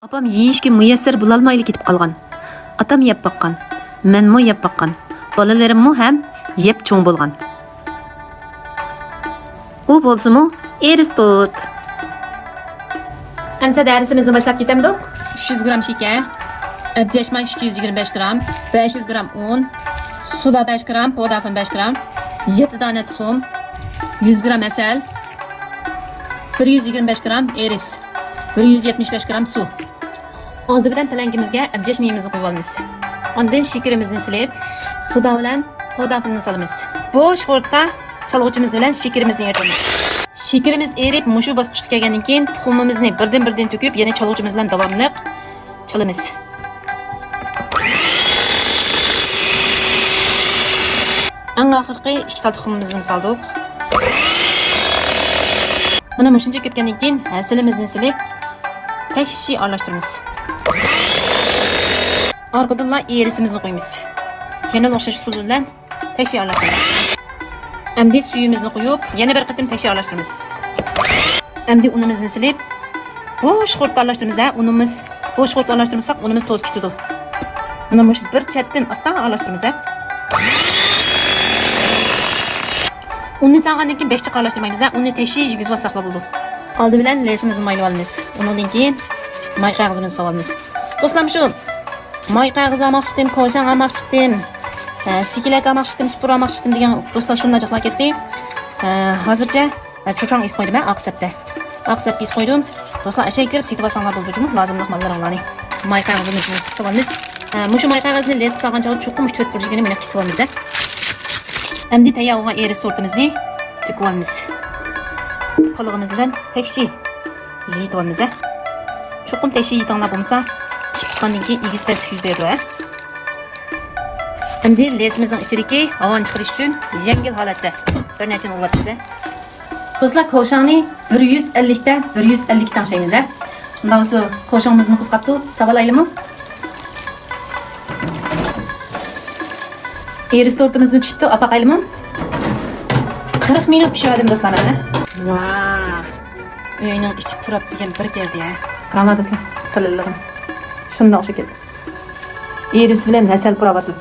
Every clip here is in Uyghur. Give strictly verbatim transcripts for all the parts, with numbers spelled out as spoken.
ئاپام يېيىشكە مۇيەسسەر بولالمايلا كېتىپ قالغان. ئاتام يەپ باققان، مەنمۇ يەپ باققان، بالىلىرىممۇ ھەم يەپ چوڭ بولغان. ئۇ بولسىمۇ ئېرىس تورت. ئەمسە دەرسىمىزنى باشلاپ كېتەمدۇق؟ ئۈچ يۈز گرام شېكەر، ئەبجەش ماي ئىككى يۈز يىگىرمە بەش گرام، بەش يۈز گرام ئۇن، سودا بەش گرام، پودافىن بەش گرام، يەتتە دانە تۇخۇم، يۈز گرام ھەسەل، بىر يۈز يىگىرمە بەش گرام ئېرىس، بىر يۈز يەتمىش بەش گرام سۇ. ئالدى بىلەن تەلەڭگىمىزگە ئەبجەش مېيىمىزنى قۇيۇۋالىمىز. ئاندىن شېكىرىمىزنى سېلىپ، سودا بىلەن پودافىننى سالىمىز. بوش خورتتا چالغۇچىمىز بىلەن شېكىرىمىزنى ئېرىتىمىز. شېكىرىمىز ئېرىپ، مۇشۇ باسقۇچقا كەلگەندىن كېيىن، تۇخۇمىمىزنى بىردىن-بىردىن تۆكۈپ، يەنە چالغۇچىمىز بىلەن داۋاملىق چالىمىز. ئەڭ ئاخىرقى ئىككى تال تۇخۇمىمىزنى سالدۇق. مانا مۇشۇنچە كۆپكەندىن كېيىن، ھەسىلىمىزنى سېلىپ، تەكشى ئارىلاشتۇرىمىز. ئارقىدىنلا ئېرىسىمىزنى قۇيىمىز. يەنە ئوخشاش ئۇسۇل بىلەن تەكشى ئارىلاشتۇرىمىز. ئەمدى سۈيىمىزنى قۇيۇپ، يەنە بىر قېتىم تەكشى ئارىلاشتۇرىمىز. ئەمدى ئۇنىمىزنى سېلىپ، بوش خورتتا ئارىلاشتۇرىمىز ھە، ئۇنىمىز. بوش خورتتا ئارىلاشتۇرمىساق، ئۇنىمىز توز كېتىدۇ. مانا مۇشۇ بىر چەتتىن ئاستا ئارىلاشتۇرىمىز ھە. ئۇننى سالغاندىن كېيىن بەك جىق ئارىلاشتۇرمايمىز ھە، ئۇنى تەكشى يېگۈزۈۋالساقلا بولىدۇ. ئالدى بىلەن لېسىمىزنى مايلىۋالىمىز. ئۇنىڭدىن كېيىن ماي قەغىزىمىزنى سالىۋالىمىز. دوستلار، مۇشۇ ماي قەغىزى ئالماقچىدىم، كوشاڭ ئالماقچىدىم، ئە، سېكىلەك ئالماقچىدىم، سۇپۇر ئالماقچىدىم دېگەن دوستلار شۇنداق جىقلاپ كەتتى. ئە، ھازىرچە، ئە، چوچاڭ ئېسىپ قويدۇم، ئە، ئارقا سەپتە. ئارقا سەپكە ئېسىپ قويدۇم. دوستلار، ئەشەگە كىرىپ سېتىۋالساڭلار بولىدۇ جۇمۇ، لازىملىق ماللىرىڭلارنى. ماي قەغىزىمىزنى سېتىۋالىمىز. ئە، مۇشۇ ماي قەغىزىنى لېسىپ سالغان چاغدا چوقۇم مۇشۇ تۆت بۇرجىكىنى مېنىڭ كېسىۋالىمىز، ئە. ئەمدى تەييار بولغان ئېرىس تورتىمىزنى تۆكۈۋالىمىز. پىلىقىمىز بىلەن تەكشى يېيىتىۋالىمىز ھە. چوقۇم تەكشى يېيىتىڭلار، بولمىسا پىشىپ چىققاندىن كېيىن ئېگىز-پەسلىك يۈز بېرىدۇ ھە. ئەمدى لېسىمىزنىڭ ئىچىدىكى ھاۋانى چىقىرىش ئۈچۈن يەڭگىل ھالەتتە بىر نەچچىنى ئۇرۇۋاتىمىز ھە. دوستلار، كوشاڭنى بىر يۈز ئەللىكتە بىر يۈز ئەللىك تەڭشەيمىز ھە. شۇنداق بولسا كوشاڭىمىزمۇ قىزىقاپتۇ، ساۋالايلىمۇ؟ ئېرىس تورتىمىزمۇ پىشىپتۇ، ئاپاقايلىمۇ؟ قىرىق مىنۇت پىشىۋەردىم دوستلار مەن. ۋاھ! ئۆينىڭ ئىچى پۇراپ دېگەن بىر كەلدى ھە. قاراڭلار دوستلار، قېلىنلىقىنى. شۇنداق شەكىلدە. ئېرىس بىلەن ھەسەل پۇراۋاتىدۇ.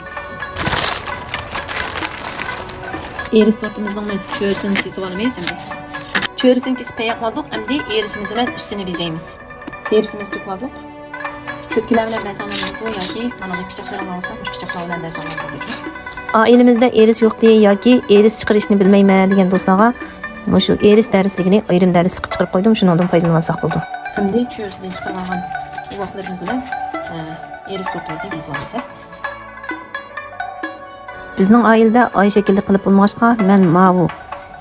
ئېرىس تورتىمىزنىڭ چۆرىسىنى كېسىۋالىمىز ئەمدى. چۆرىسىنى كېسىپ تەييار قىلدۇق، ئەمدى ئېرىسىمىز بىلەن ئۈستىنى بېزەيمىز. ئېرىسىمىزنى تۆكۈۋالدۇق. چۆتكىلەر بىلەن بەرسەڭلار بولىدۇ ياكى مانىدەك پىچاقلىرىڭلار بولسا، مۇشۇ پىچاقلار بىلەن بەرسەڭلار بولىدۇ. ئائىلىمىزدە ئېرىس يوقتى ياكى ئېرىس چىقىرىشنى بىلمەيمەن دېگەن دوستلارغا مۇشۇ ئېرىس دەرسلىكىنى ئايرىم دەرسلىك قىلىپ چىقىرىپ قويدۇم، شۇنىڭدىن پايدىلىنىۋالساق بولىدۇ. ئەمدى چۆرىسىدىن چىقىرىۋالغان ئۇۋاقلىرىمىز بىلەن، ئە، ئېرىس تورتىمىزنى بېزىۋالىمىز. بىزنىڭ ئائىلىدە ئاي شەكىلدە قىلىپ بولمىغاچقا، مەن ماۋۇ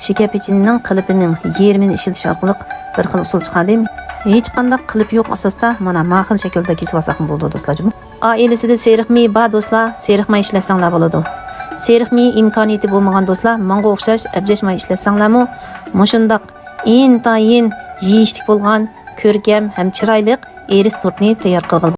شېكەر پېچىنىنىڭ قېلىپىنىڭ يېرىمىنى ئىشلىتىش ئارقىلىق بىر خىل ئۇسۇل چىقاردىم. ھېچقانداق قېلىپ يوق ئاساستا مانا ما خىل شەكىلدە كېسىۋالساقمۇ بولىدۇ دوستلار جۇمۇ. ئائىلىسىدە سېرىق مېيى بار دوستلار سېرىق ماي ئىشلەتسەڭلار بولىدۇ. سېرىق مېيى ئىمكانىيىتى بولمىغان دوستلار ماڭغا ئوخشاش ئەبجەش ماي ئىشلەتسەڭلارمۇ مۇشۇنداق ئىنتايىن يېيىشلىك بولغان كۆركەم ھەم چىرايلىق ئېرىس تورتنى تەييار قىلغىلى